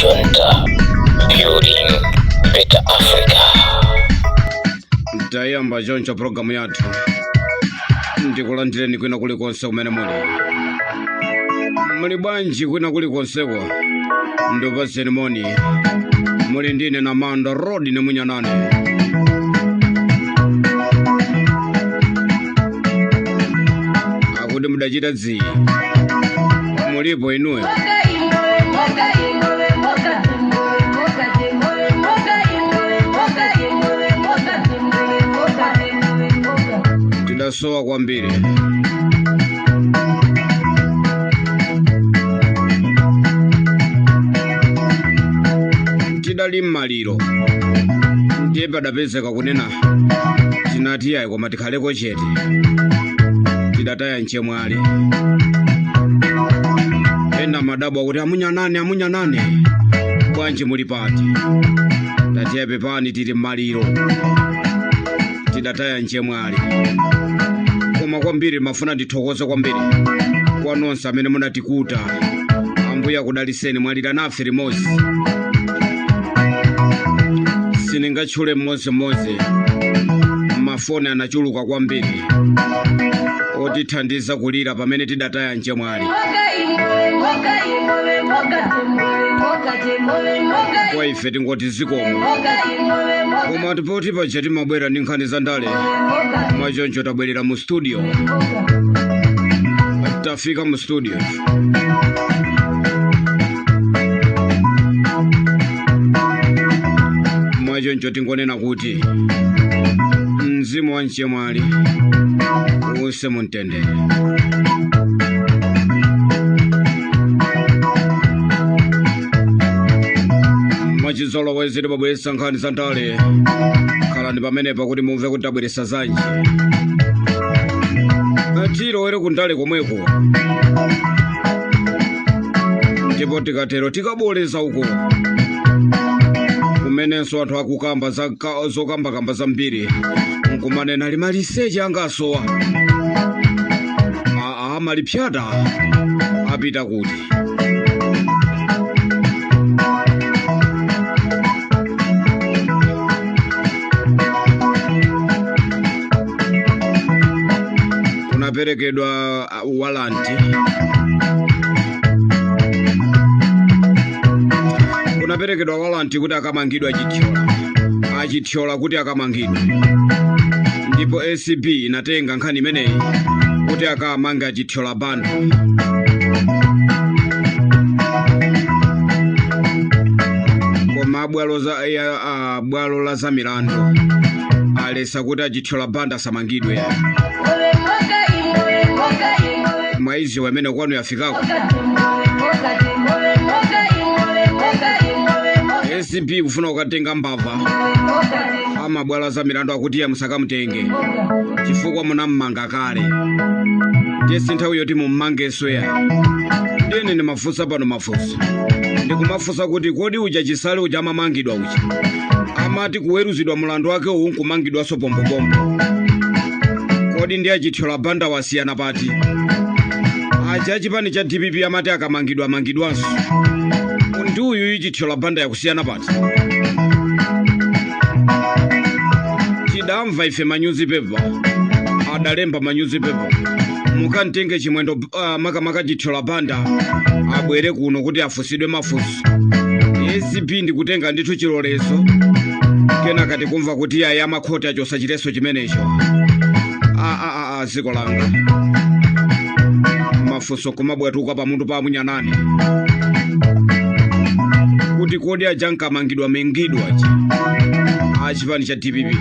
Junta, building better Africa. Tayamba choncho programu yathu. Ndikulandireni kwina kulikonse kumene muli. Muli bwanji kwina kulikonseko? Ndipaseni moni. Muli ndine na Manda Road ne Munyanane. Akuti mudachita dzii? Mulipo inuyo? Tidasowa kwambiri. Tidali m'maliro, ndiye padapezeka kunena tinati ayi, koma tikhaleko chete. Tidataya mchemwali. Ena madabwa akuti amunyanane, amunyanane, bwanji muli pati? Tatiya pepani, tili m'maliro, tidataya mchemwali. Koma kwambiri mafuna ndithokoze kwambiri kwa nonse amene munatikuta. Ambuye akudaliseni, mwalira nafe limodzi. Sindingatchule mmodzimmodzi, mafoni anachuluka kwambiri otithandiza kulira pamene tidataya mchemwali. Kwa ife tingoti zikomo, koma tipoti paja timabwera ndi nkhani za ndale. Mwachoncho tabwerera mu studio, tafika mu studio. Mwachoncho tingonena kuti mzimu wa mchemwali uuse mumtendere. Mwachizolowezi timabweretsa nkhani za ndale. Khalani pamenepa kuti mumve kuti tabweretsa zanji. Tilowere ku ndale komweko, ndipo tikatero tikaboleza uko kumenenso anthu akukamba zokambakamba zambiri, nkumanena limaliseche angasowa aa malipyata apita kuti. Kunaperekedwa walanti, kunaperekedwa walanti kuti akamangidwe achithyola, achithyola kuti akamangidwe, ndipo ACB inatenga nkhani imeneyi kuti akamange achithyola banda. Koma bwalo la zamilandu alesa kuti achithyola banda asamangidwe. Mwaizi wamene kwanu yafikako ACB kufuna kukatenga mbava, amabwalo za milandu akuti iye musakamutenge chifukwa munammanga kale, ndiye si nthawi yoti mummangenso ya. Ndine ndimafunsa pano mafunso, ndikumafunsa kuti kodi uja chisale uja amamangidwa uja amati kuweruzidwa mulandu wake uwu nkumangidwanso pombopombo, kodi ndi achithyola banda wasiyana pati? Aja chipani cha DPP amati akamangidwa amangidwanso, ndi uyu ichithyola banda yakusiyana pati? Tidamva ife manyuzipepa adalemba manyuzipepa, mukamtenge Chimwendo makamaka chithyola banda abwere kuno kuti afusidwe mafunso. ACB ndikutenga ndithu chilolezo, kenaka tikumva kuti ayi, amakhoti achosa chileso chimenecho. Dziko langa, mafunso kumabwatuka pamutu pa Munyanane kuti kodi aja nkamangidwa mengidwa aja achipani cha DPP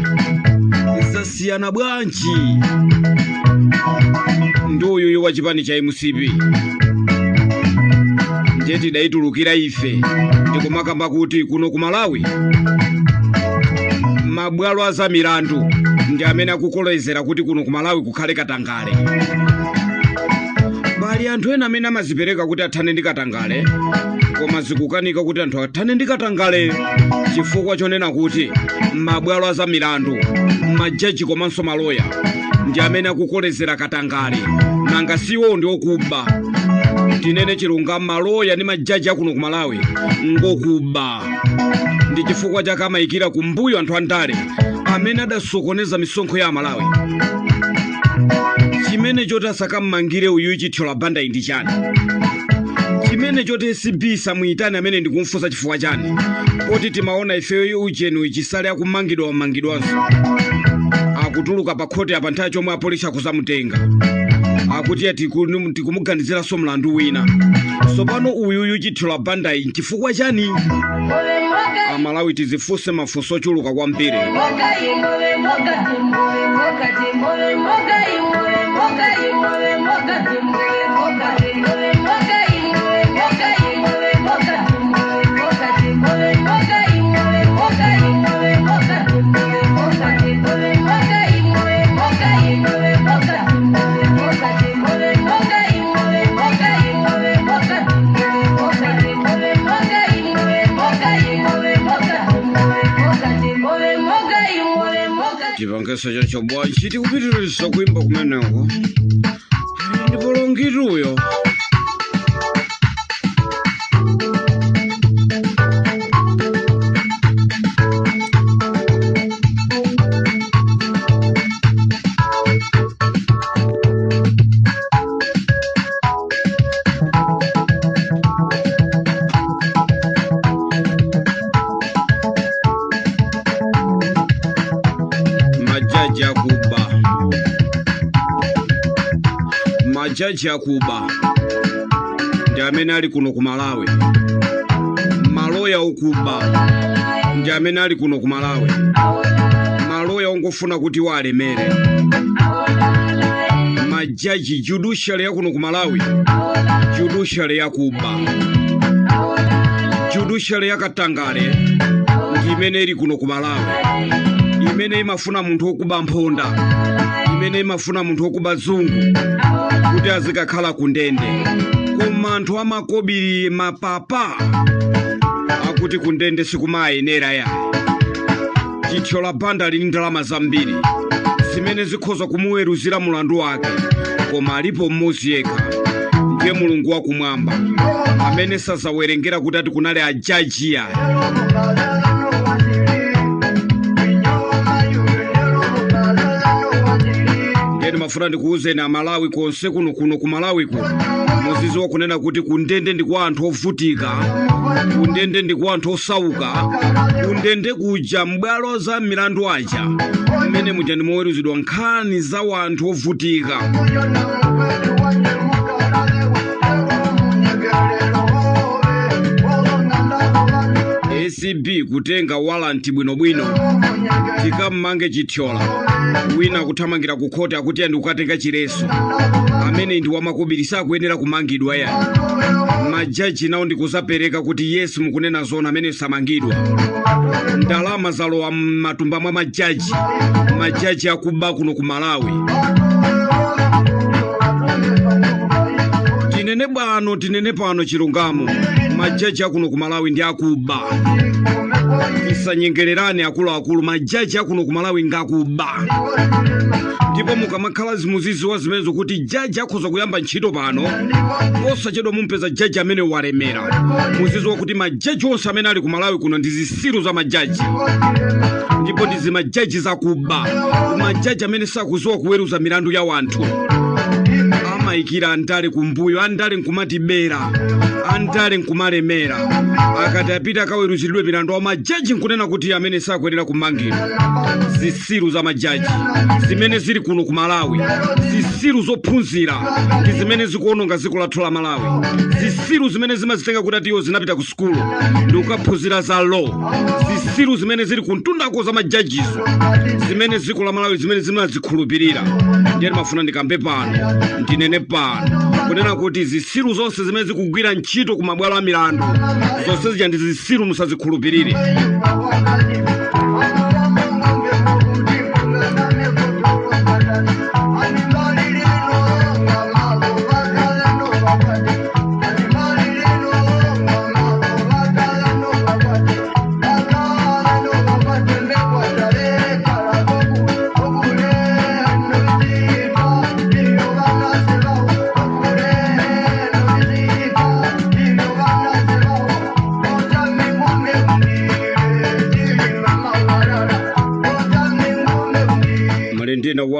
zasiyana bwanji ndi uyuyu wa chipani cha MCP? Ndiye tidayitulukira ife ndikumakamba kuti kuno ku Malawi mabwalo a zamilandu ndi amene akukolezera kuti kuno ku Malawi kukhale katangale. Pali anthu ena amene amazipereka kuti athane ndi katangale, koma zikukanika kuti anthu athane ndi katangale chifukwa chonena kuti mabwalo a zamilandu, majaji komanso maloya ndi amene akukolezera katangale. Nanga siwo ndi okuba? Tinene chilungamo, maloya ndi majaji akuno ku Malawi ngokuba. Ndi chifukwa chake amayikira kumbuyo anthu andale amene adasokoneza misonkho ya Amalawi. Chimene choti asakammangire uyu Chithyola Banda ndi chani? Chimene choti ACB samuyitane amene ndikumfunsa chifukwa chani? Poti timaona ifeyo ujenu Chisale akumangidwa, wamangidwanso, akutuluka pa khoti apa nthawi chomwe apolisi akuzamutenga, akuti tikumuganiziranso mlandu wina. Tsopano uyuyu Chithyola Bandayi nchifukwa chani? Amalawi tizifunse mafunso ochuluka kwambiri. Chipangeso chacho bwanji, tikupitiriza kuimba kumeneko ndipo longituyo. Majaji akuba, majaji akuba ndi amene ali kuno ku Malawi. Maloya okuba ndi amene ali kuno ku Malawi. Maloya ongofuna kuti walemere. Majaji, judiciary yakuno ku Malawi, judiciary yakuba, judiciary yakatangale ndi imene ili kuno ku Malawi, imene imafuna munthu wokuba mphonda, imene imafuna munthu wokuba zungu kuti azikakhala ku ndende. Koma anthu amakobiri mapapa akuti ku ndende sikumayenera ya. Chithyola Banda lili ndalama zambiri zimene zikhoza kumuweruzira mulandu wake, koma alipo mmodzi yekha, ndiye Mulungu wakumwamba, amene sazawerengera kuti ati kunali ajaji ya. Ndiye ndimafuna ndikuwuzeni Amalawi konse kuno, kuno ku Malawi kuno, muziziwa kunena kuti kundende ndi kwa anthu ovutika, kundende ndi kwa anthu osauka. Kundende kuja, m'bwalo za milandu aja, mmene muja ndimoweruzidwa nkhani za wanthu ovutika. ACB kutenga walanti bwinobwino tikammange Chithyola, wina kuthamangira ku khoti akuti andi kukatenga chileso. Amene ndi wamakobiri sakuyenera kumangidwa ya. Majaji nawo ndikuzapereka kuti yes, mukunena zona, amene samangidwa. Ndalama zalowa m'matumba mwa majaji, majaji akuba kuno ku Malawi. Tinene bwano, tinene pano chilungamo, majaji akuno ku Malawi ndi akuba. Tisanyengererane akuluakulu, majaji akuno ku Malawi ngakuba. Ndipo mukamakhala zimuziziwa zimenezo kuti jaji akhoza kuyamba ntchito pano, posachedwa mumpeza jaji amene walemera. Muziziwa kuti majaji onse amene ali ku Malawi kuno ndi zisilu za majaji, ndipo ndi zimajaji zakuba, majaji amene sakuziwa kuweruza milandu ya wanthu. Amayikira andale kumbuyo, andale nkumatibera, andale nkumalemera. Akati apita akaweruzidwe milandu wa majaji nkunena kuti amene sakuyenera kumangidwa. Zisilu za majaji zimene zili kuno ku Malawi, zisilu zophunzira ndi zimene zikuononga dziko lathu la Malawi. Zisilu zimene zimazitenga kuti atiyo zinapita ku sukulu ndi kukaphunzira za law, zisilu zimene zili kuntundako za majajizo, zimene dziko la Malawi zimene zimazikhulupirira. Ndiye ndimafuna ndikambe pano, ndinene pano kunena kuti zisilu zonse zimene zikugwira ntchito ku mabwalo a milandu, zonse zija ndi zisilu, musazikhulupirire.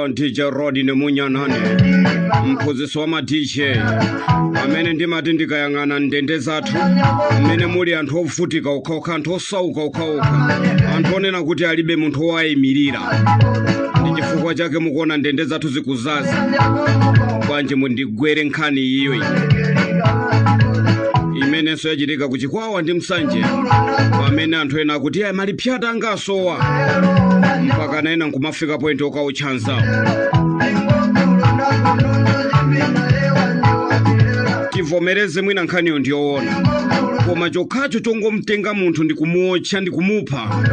One DJ Rodney Munyanane, mphunzitsi wa ma DJ, amene ndimati ndikayang'ana ndende zathu mmene muli anthu ovutika okhaokha, anthu osauka okhaokha, anthu onena kuti alibe munthu wowayimirira, ndi chifukwa chake mukuona ndende zathu zikuzaza. Bwanji mundigwere nkhani iyo iyi imenenso yachitika kuchikwawa ndi Msanje, pamene anthu ena akuti ayi, malipyata anga asowa, mpaka naena nkumafika point okautcha anzawo. Tivomereze, mwina nkhaniyo ndiyoona, koma chokhacho chongomtenga munthu ndi kumuotcha ndi kumupha.